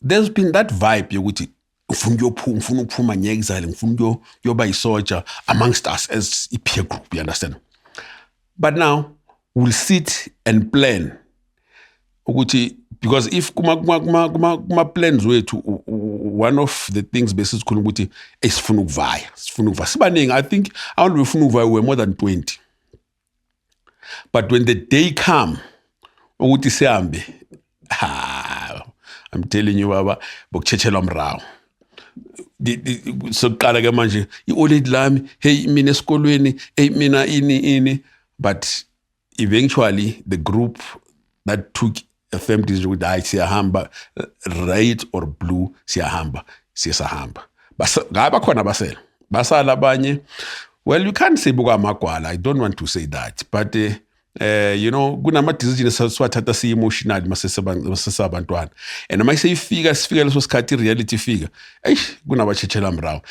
There's been that vibe yokuthi ngifuna ukuyophuma, ngifuna ukuphuma ngiye-exile, ngifuna ukuyoba yisoja amongst us as i-peer group, you understand? But now we'll sit and plan ukuthi, because if kuma plans wethu, one of the things besisikhuluma ukuthi esifuna ukuvaya, sifuna ukuvaya sibaningi. I think abantu befuna ukuvaya were more than 20, but when the day come ukuthi sihambe, ha, I'm telling you, baba, bokuchechelwa mrawo. Sokuqala ke manje i-oledi lami, hey, mina esikolweni, hey, mina ini ini. But eventually the group that took a firm decision ukuthi hayi, siyahamba, red or blue, siyahamba, siyasahamba. Ngaba khona basela, basala abanye. Well, you can't say bukamagwala, I don't want to say that, but kunama decisions esiwathatha si emotional masesabantwana, and uma seyifika, sifika leso sikhathi, reality ifika, eish, kunabachechela mrawo.